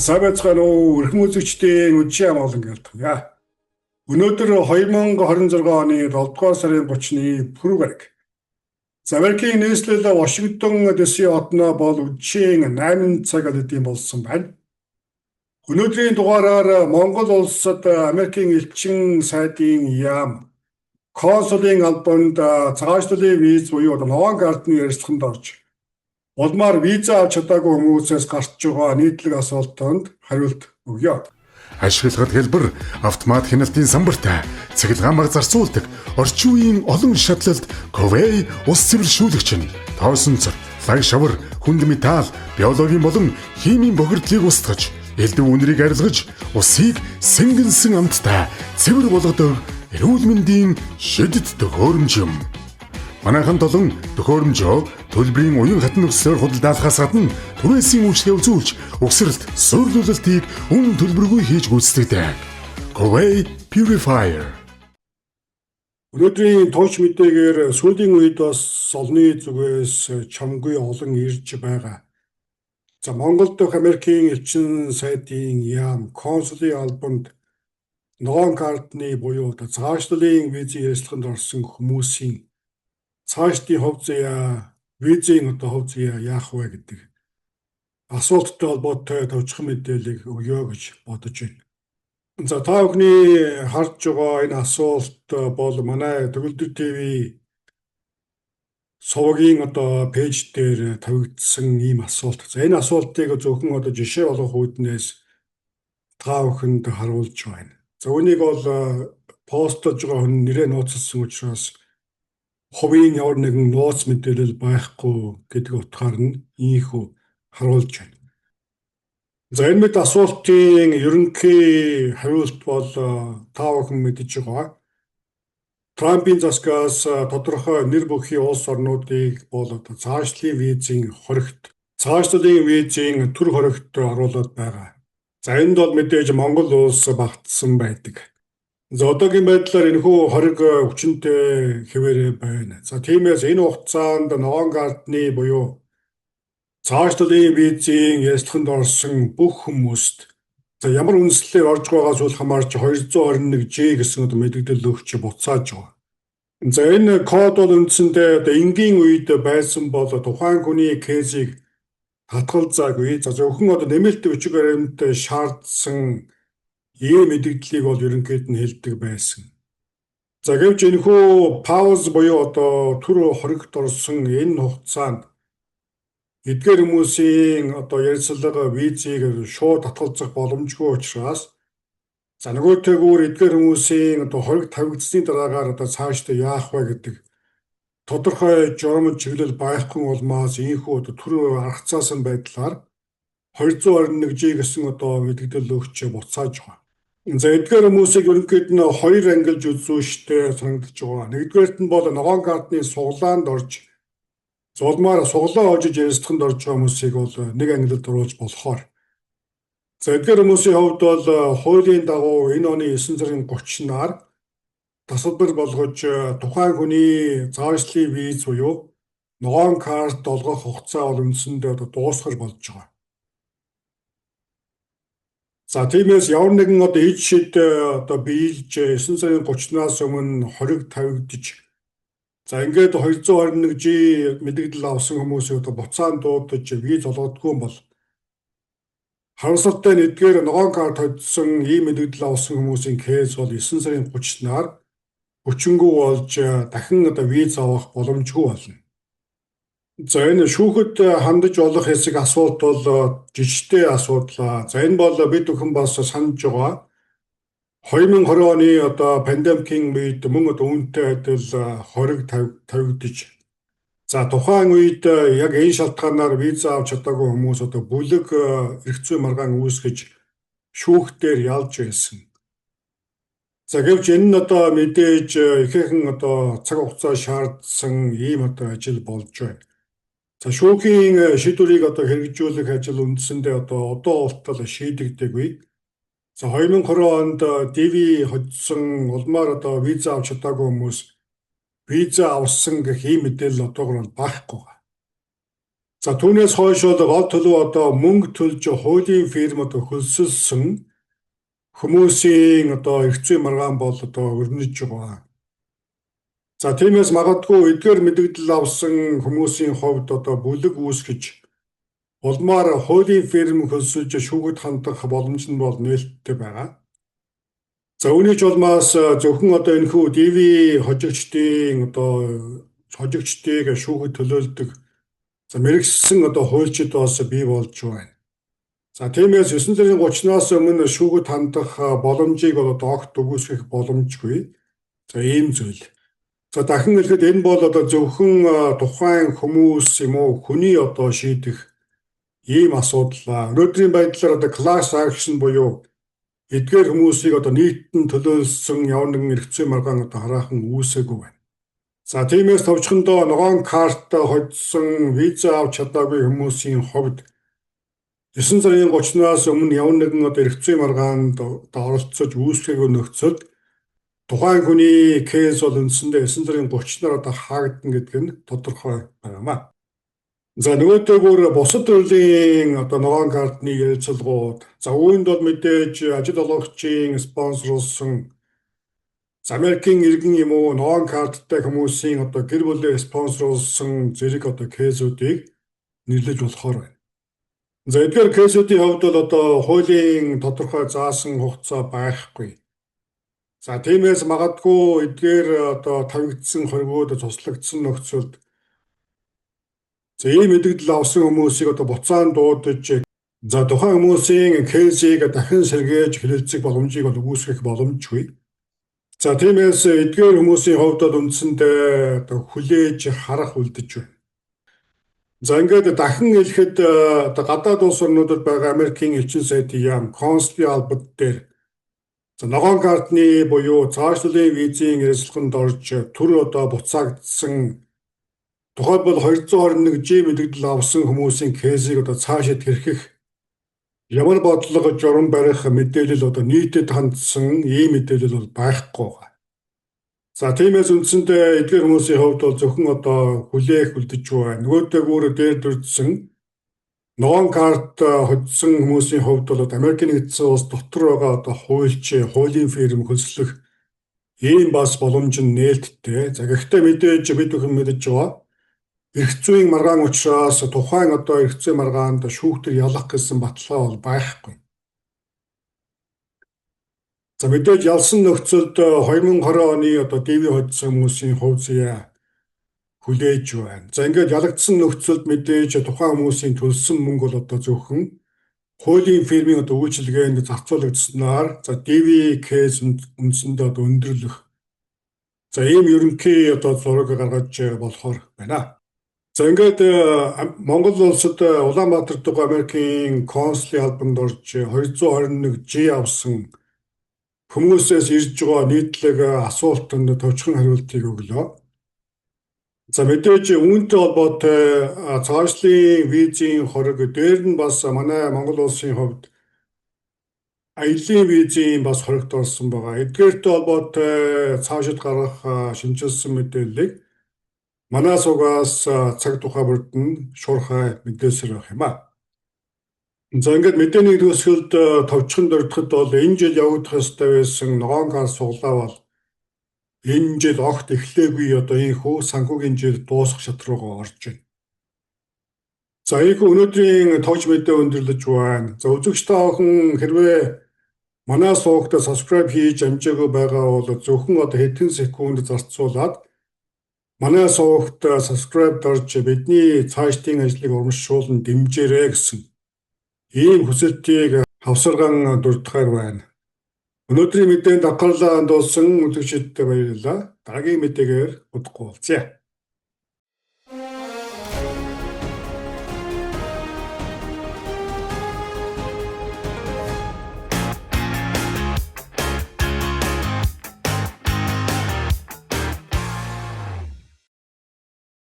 Сайн байцгаана уу? Эрхэм үзэгчдийн үдшийн амгалан гэлтгье. Өнөөдөр 2026 оны 7 дугаар сарын 30-ны пүрэв гараг. За Америкийн нийслэл Вашингтон ДС хотноо бол үдшийн 8 цаг алидын болсон байна. Өнөөдрийн дугаараар Монгол улсад Америкийн элчин сайдын яам консулын албанд цагаачлалын виз буюу ногоон картны ярилцлаганд орж улмаар виза авч чадаагүй хүмүүсээс гарч байгаа нийтлэг асуултанд хариулт өгье. Ашиглахад хэлбэр автомат хяналтын самбартай, цахилгаан баг зарцуулдаг, орчин үеийн олон шатлалд Coway ус цэвэршүүлэгч нь тоосон цор, лаг шавар, хүнд металл, биологийн болон химийн бохирдлыг устгаж, элдв үнэрийг арилгаж, усыг сэнгэнсэн амттай цэвэр болгодог эрүүл мэндийн шидэт төхөөрөмж юм. Манайхан толон төхөөрөмжөө төлбөрийн уян хатан нөхцлөөр худалдаалахаас гадна түрээсийн үйлчилгээ үзүүлж, угсралт, суйрлуулалтыг үнэ төлбөргүй хийж гүйцэтгэдэг. Coway Purifier. Өнөөдрийн товч мэдээгээр сүүлийн үед бас олонний зүгээс чамгүй олон ирж байгаа. За Монгол дахь Америкийн элчин сайдын яам консулын албанд ногоон картны буюу одоо цагаачлалын визийн ярилцлаганд орсон хүмүүсийн цаашдын хувь заяа визийн одоо хувь заяа яах вэ гэдэг асуулттай холбоотой товчхон мэдээллийг өгье гэж бодож байна. За та бүхний харж байгаа энэ асуулт бол манай Төгөлдөр ТV сувгийн одоо page дээр тавигдсан ийм асуулт. За энэ асуултыг зөвхөн одоо жишээ болгох үүднээс та бүхэнд харуулж байна. За үүнийг бол постлож байгаа хүн нэрээ нууцлсан учраас хувийн ямар нэгэн нууц мэдээлэл байхгүй гэдэг утгаар нь ийнхүү харуулж байна. За энэ мэт асуултын ерөнхий хариулт бол та бүхэн мэдэж байгаа. Трампын засгаас тодорхой нэр бүхий улс орнуудыг бол одоо цаашлын визийн хоригт, цаашлын визийн төр хоригт оруулаад байгаа. За энд бол мэдээж Монгол улс багтсан байдаг. За одоогийн байдлаар энэхүү хориг хүчинтэй хэвээрээ байна. За тиймээс энэ хугацаанд ногоон картны буюу цаашлын визийн ярилцлаганд орсон бүх хүмүүст за ямар үндслээр орж байгаас үл хамаарч 221 G гэсэн одоо мэдээлэл өгч буцааж байгаа. За энэ код бол үндсэндээ одоо энгийн үед байсан бол тухайн хүний case ийг татгалзаагүй. За зөвхөн одоо нэмэлт бичиг баримт шаардсан ийм мэдээллийг бол ерөнхийд нь хэлдэг байсан. За гэвч энэхүү pause буюу одоо төр хоригт орсон энэ хугацаанд эдгээр хүмүүсийн одоо ярилцлага визийг шууд татгалзах боломжгүй учраас за нөгөөтэйгүүр эдгээр хүмүүсийн одоо хориг тавигдсны дараагаар одоо цаашдаа яах вэ гэдэг тодорхой журам чиглэл байхгүй улмаас ийнхүү одоо төр аргацаасан байдлаар 221 G гэсэн одоо мэдээлэл өгч буцааж байгаа. За эдгээр хүмүүсийг ерөнхийд нь хоёр ангилж үзүүштэй санагдаж байгаа. Нэгдүгээрт нь бол ногоон картны сугалаанд орж зулмаар сугалаа хожиж ярилцлаганд орж байгаа хүмүүсийг бол нэг ангилалд оруулж болохоор. За эдгээр хүмүүсийн хувьд бол хуулийн дагуу энэ оны 9 сарын 30-наар тасалбар болгож тухайн хүний заашлын виз буюу ногоон карт олгох хугацаа бол үндсэндээ одоо дуусгах болж байгаа. За тиймээс ямар нэгэн одоо ид шид одоо биелж 9 сарын 30-наас өмнө хориг тавигдаж за ингээд 221 G мэдээлэл авсан хүмүүсийг одоо буцаан дуудаж виз олгодгүй бол харамсалтай нь эдгээр ногоон карт хоцсон ийм мэдээлэл авсан хүмүүсийн case бол 9 сарын 30-наар хүчингүй болж дахин одоо виз авах боломжгүй болно. За энэ шүүхэд хандаж болох хэсэг асуулт бол жижигтэй асуудал. За энэ бол бид бүхэн бас санаж байгаа. 2020 оны одоо пандемикийн үед мөн одоо үүнтэй адил хориг тавигдаж за тухайн үед яг энэ шалтгаанаар виза авч чадаагүй хүмүүс одоо бүлэг эрх зүйн маргаан үүсгэж шүүхтээр ялж байсан. За гэвч энэ нь одоо мэдээж ихээхэн одоо цаг хугацаа шаардсан ийм одоо ажил болж байна. За шүүхийн шийдвэрийг одоо хэрэгжүүлэх ажил үндсэндээ одоо болтол шийдэгдээгүй. За 2020 онд DV хоцсон улмаар одоо виза авч чадаагүй хүмүүс виза авсан гэх ийм мэдээлэл одоогор бол байхгүй. За, түүнээс хойш бол гол төлөв одоо мөнгө төлж хуулийн фирм одоо хөлсөлсөн хүмүүсийн одоо эрх зүйн маргаан бол одоо өрнөж байгаа. За, тиймээс магадгүй эдгээр мэдэгдэл авсан хүмүүсийн хувьд одоо бүлэг үүсгэж, улмаар хуулийн фирм хөлсөж шүүхэд хандах боломж нь бол нээлттэй байгаа. За, үүний ч улмаас зөвхөн одоо энэхүү DV хожигчдын одоо хожигчдыг шүүхэд төлөөлдөг, за, мэргэшсэн одоо хуульчид бас бий болж байна. За, тиймээс 9 сарын 30-наас өмнө шүүхэд хандах боломжийг бол одоо огт үгүйсгэх боломжгүй. За, ийм зүйл. За, дахин хэлэхэд энэ бол одоо зөвхөн тухайн хүмүүс юм уу, хүний одоо шийдэх ийм асуудал. Өнөөдрийн байдлаар одоо class action буюу эдгээр хүмүүсийг одоо нийтэн төлөөлсөн ямар нэгэн эрх зүйн маргаан одоо хараахан үүсээгүй байна. За, тиймээс товчхондоо ногоон карт хоцсон, виза авч чадаагүй хүмүүсийн хувьд 9 сарын 30-наас өмнө ямар нэгэн одоо эрх зүйн маргаанд одоо оролцож үүсгээгүй нөхцөлд тухайн хүний case бол үндсэндээ 9 сарын 30-наар одоо хаагдана гэдэг нь тодорхой байна. За, нөгөөтэйгүр бусад төрлийн одоо ногоон картны ярилцлагууд, за, үүнд бол мэдээж ажил олгогчийн спонсорлсон, Америкийн иргэн юм уу, ногоон карттай хүмүүсийн одоо гэр бүлээ спонсорлсон зэрэг одоо case үүдийг нэрлэж болохоор байна. За, эдгээр case үүдийн хувьд бол одоо хуулийн тодорхой заасан хугацаа байхгүй. За, тиймээс магадгүй эдгээр одоо тавигдсан хоригууд цуслагдсан нөхцөлд, за, ийм мэдэгдэл авсан хүмүүсийг одоо буцаан дуудаж, за, тухайн хүмүүсийн case ийг дахин сэргээж хэлэлцэх боломжийг бол үүсгэх боломжгүй. За, тиймээс эдгээр хүмүүсийн хувьд бол үндсэндээ одоо хүлээж харах үлдэж байна. За, ингээд дахин хэлэхэд одоо гадаад улс орнуудад байгаа Америкийн элчин сайдын яам, консулын албад дээр, за, ногоон картны буюу цаашлалын визийн ярилцлаганд орж төр одоо буцаагдсан, тухайлбал 221 G мэдэгдэл авсан хүмүүсийн case ийг одоо цаашид хэрхэх ямар бодлого, журам барих мэдээлэл одоо нийтэд хандсан ийм мэдээлэл бол байхгүй байгаа. За, тиймээс үндсэндээ эдгээр хүмүүсийн хувьд бол зөвхөн одоо хүлээх үлдэж байна. Нөгөөтэйгүр дээр дурдсан ногоон карт хоцсон хүмүүсийн хувьд бол Америкийн нэгдсэн улс дотор байгаа одоо хуульч, хуулийн фирм хөлслөх ийм бас боломж нь нээлттэй. За, гэхдээ мэдээж бид бүхэн мэдэж байгаа, эрх зүйн маргаан учраас тухайн одоо эрх зүйн маргаанд шүүхтэр ялах гэсэн баталгаа бол байхгүй. За, мэдээж ялсан нөхцөлд 2020 оны одоо DV хоцсон хүмүүсийн хувь заяа хүлээж байна. За, ингээд ялагдсан нөхцөлд мэдээж тухайн хүмүүсийн төлсөн мөнгө бол одоо зөвхөн хуулийн фирмийн одоо үйлчилгээнд зарцуулагдсанаар, за, DV case үндсэндээ одоо өндөрлөх, за, ийм ерөнхий одоо зураг гаргаж болохоор байна. За, ингээд Монгол улсад Улаанбаатар дахь Америкийн консулын албанд орж 221 G авсан хүмүүсээс ирж байгаа нийтлэг асуултанд товчхон хариултыг өглөө. За, мэдээж үүнтэй холбоотой цаашлын визийн хориг дээр нь бас манай Монгол улсын хувьд аяллын визийн бас хоригт орсон байгаа. Эдгээртэй холбоотой цаашид гарах шинэчилсэн мэдээллийг манай сувгаас цаг тухай бүрд нь шуурхай мэдээлсээр байх юм а. За, ингээд мэдээний төгсгөлд товчхон дурдахад бол энэ жил явагдах ёстой байсан ногоон карт сугалаа бол энэ жил огт эхлээгүй, одоо ийнхүү санхүүгийн жил дуусах шат руугаа орж байна. За, ийнхүү өнөөдрийн товч мэдээ өндөрлөж байна. За, үзэгч та бүхэн хэрвээ манай сувагт subscribe хийж амжаагүй байгаа бол зөвхөн одоо хэдхэн секунд зарцуулаад манай сувагт subscribe дарж бидний цаашдын ажлыг урамшуулан дэмжээрэй гэсэн ийм хүсэлтийг хавсарган дурдахаар байна. Өнөөдрийн мэдээнд анхаарлаа хандуулсан үзэгчдэд баярлалаа. Дараагийн мэдээгээр удахгүй уулзъя.